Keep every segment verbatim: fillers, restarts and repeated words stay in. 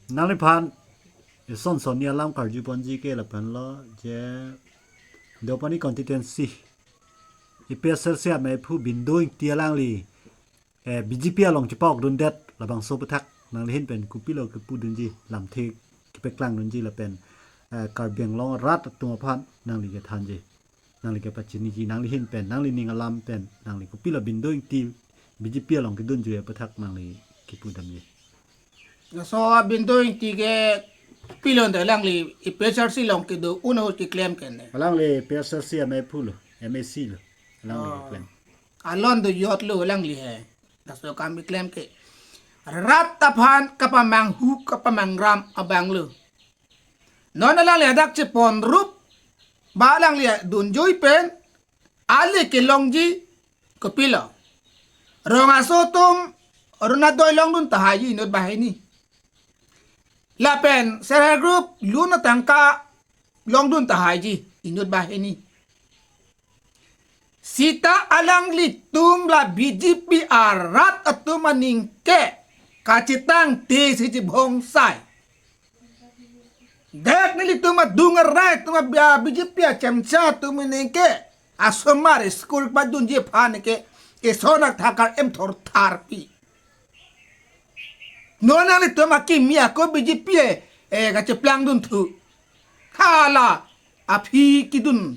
Nangliphan ison sonni alam karju ponji ke lapenlo je Deopani constituency A P H L C ameiphu Bindo Ingti alangli eh, B J P along chepa-okdundet labangso aputhak nangli ahin pen kopilo kepudunji, lamthe kepeklang dunji lapen eh, Karbi Anglong arat atum aphan nangli kethanji, nangli kepachiniji, nangli ahin pen, nangli ning alam pen, nangli kopilo Bindo Ingti B J P along kedunji aputhak nangli kepudamji. Laso Bindo Ingti ke pilon de alangli A P H L C along kedo un ahut keklem ke ne. Alangli A P H L C ameiphu lo, M A C lo. Alangli Oh. keklem. Alon dojot lo alangli he. Laso akam keklem ke. Rat aphan kapamanghu kapamangram abang lo. Non alangli hadak chepon rup ba alangli dunjui pen ale kelongji kopilo. Rong aso atum Orunodoi longdun tahaiji inut banghini. Lapen self help group loan atangka longdun tahaiji inut banghini. Seta alanglitum la B J P arat atum aning ke kachetangte si chibhongsai. Dak nelitum adung arai atum a-, B J P achemcha atum aning ke asomar school padunji aphan ke eson athakar em thorthar pi. Non nanglitum akimi ako B J P eh, eh, kacheplangdun thu. Hala aphi kedun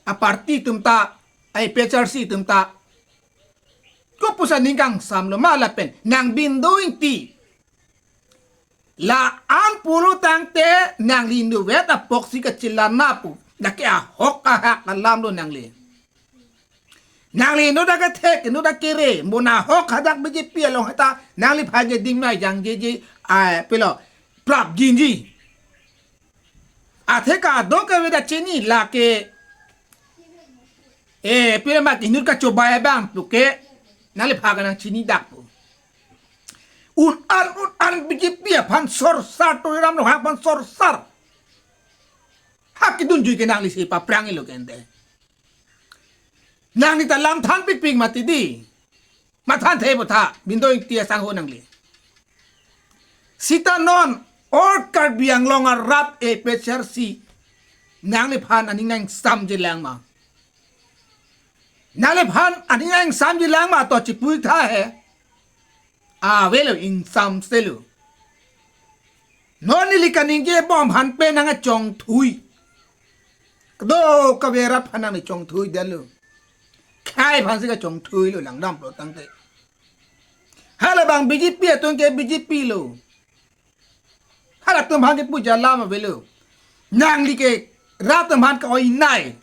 a-party atum ta, A P H L C atum ta. Kopusa ning kangsamlo ma lapen nang Bindo Ingti. La-an pulo tangte nangli inutvet apotsi kachelang na pu. Lake ahok ahak alam lo nangli. Nangli inut akethek, inut akere, mo nahok hadak B J P along heta, nangliphan ke dingmai jangjeje, ah, pilo, prapjinji. Athe kadokave ta chini lake, eh, pilo mat inut kachobai abang puke, nangliphan ke nangchinidak pu. Un-an, un-an B J P aphan sorsar, Tuliram Ronghang aphan sorsar. Ha kedunjui ke nangli si paprangi lo kente. Nangli ta lam than pikpik mati di. Mathan the botha, Bindo Ingti asangho nangli. Seta non, all Karbi Anglong arat A P H L C, nangliphan aning nangsamjilang ma. Nangliphan aning nangsamjilang ma to chipu-ik tha he. Avelo ingsamselo. Non neli kaningje bom aphan pen nangkachongthui. Kadokave rat aphan nangli chongthuidetlo. Khei aphansi kachongthuilo langdamlo tangte. Halabang B J P atum ke B J P lo. Halatum aphan ke puja lam avelo. Nangli ke rat atum aphan ka-oinai.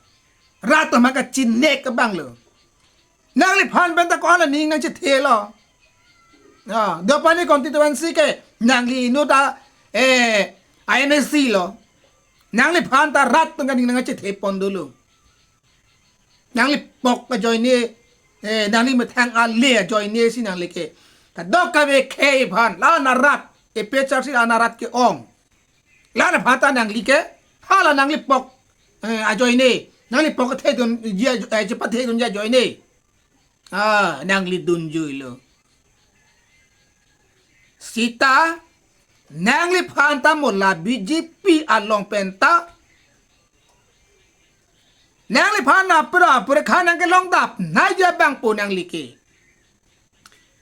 Rat atum aphan kachinek abang lo. Nangliphan pen ta ko-an aning nangchethelo. Ah, Deopani constituency ke nangli inut a, eh, M A C lo. Nangliphan ta rat atum kaning nangchethepon dolo. Nangli pok ajoine, eh, nangli methang ale ajoine si nangli ke. Kadokave khei aphan, la-an arat, A P H L C la-an arat ke-ong. La-an aphan ta nangli ke, hala nangli pok, eh, ajoine, nangli pok thedun, jia, eh, chepathedunji ajoine. Ah, nangli dunjuilo. Seta, nangliphan ta mo la B J P along pen ta. Nangliphan na pura pura khan nangkelongdap, naija abang po nangli ke.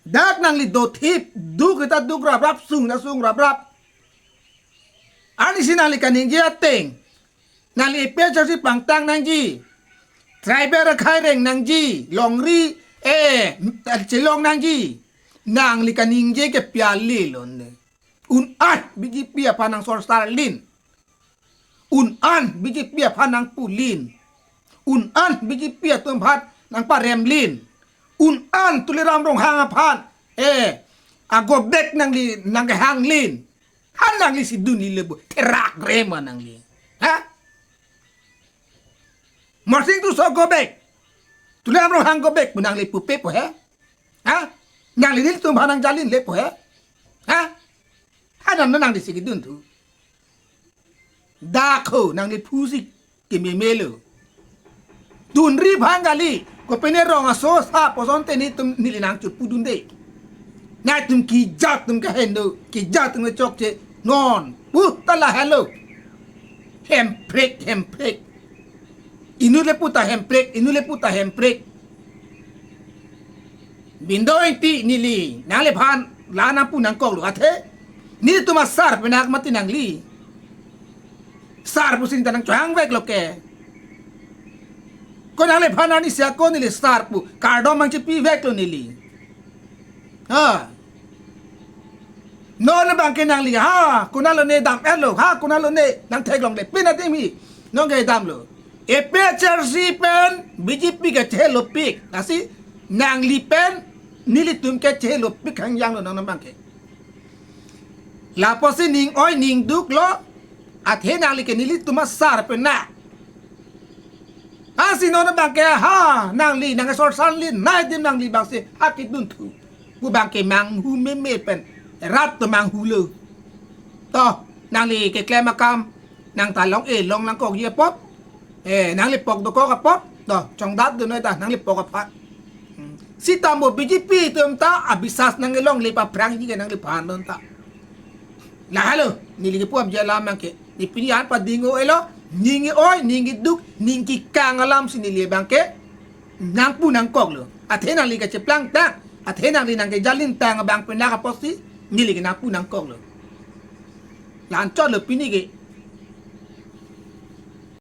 Dak nangli dothip, duk ta duk raprap, sung ta sung raprap. Arnisi nangli kaningje ateng. Nangli A P H L C pangtang nangji. Tribal akhai reng nangji. Longri, eh, chelong nangji. Nangli kaningje ke piali lone. Un-an B J P aphan nangsorsar lin. Un-an B J P aphan nangpulin. Un-an B J P atum aphan nangparemlin. Un-an Tuliram Ronghang aphan, eh, agobek nangli nangkehang lin. Han nangli si dunle bo, therak rema nangli. Ha? Morsing Tisso gobek. Tuliram Ronghang gobek pu nangli pupe po he? Ha? Nangli nelitum aphan nangjalinle po he? Ha? Hanam na nangli si kedun thu. Dak ho nangli phusi kememelo. Dunri aphan kali, kopine rong aso sa poson te netum neli nangchepudunde. Nangtum kejat atum kahendo, kejat atum kechokche, Non pu ta lahelo. Hemprek, hemprek. Inut le pu ta hemprek, inut le pu ta hemprek. Bindo Ingti, neli nangliphan la nangpu nangkoklo, athe nelitum asar pen nak mati nangli. Sar pusi ta nangchohang veklo ke. Ko nangliphan arnisi ako neli sar pu kardom nangchipi veklo neli. Ha. Non abangke nangli, ha, konatlo ne dam-etlo, ha, konatlo ne nangtheklongle, pin adim hi nonke damlo. A P H L C pen B J P kachehelo pik, lasi nangli pen nelitum kachehelo pik hangjanglo non abangke. Lapusi ning oi ning duklo, athe nangli ke nelitum asar pen na. Lasi non abangke, ha, nangli nang sorsan li nai dim nangli abangsi ha kedunthu pu abangke manghu meme pen rat to manghulo. To, nangli keklem akam nang ta long-e long nangkokji apot. Eh, nangli pok dokok apot. To, chongdat dunnoi ta nangli pok apot. Hmm. Sitame B J P atum ta abisas nangkelongle aphrangji ke nangliphan non ta. Lahelo, neli kepu apji alam abangke. Ne pini an pading-o-elo, ning oi, ning duk, ning kekang alamsi neli abangke nangpu nangkoklo. Athe nangli kacheplangtang, athe nangli nangkejalintang abang pen nak apotsi neli ke nangpu nangkoklo. La-anchotlo pini ke,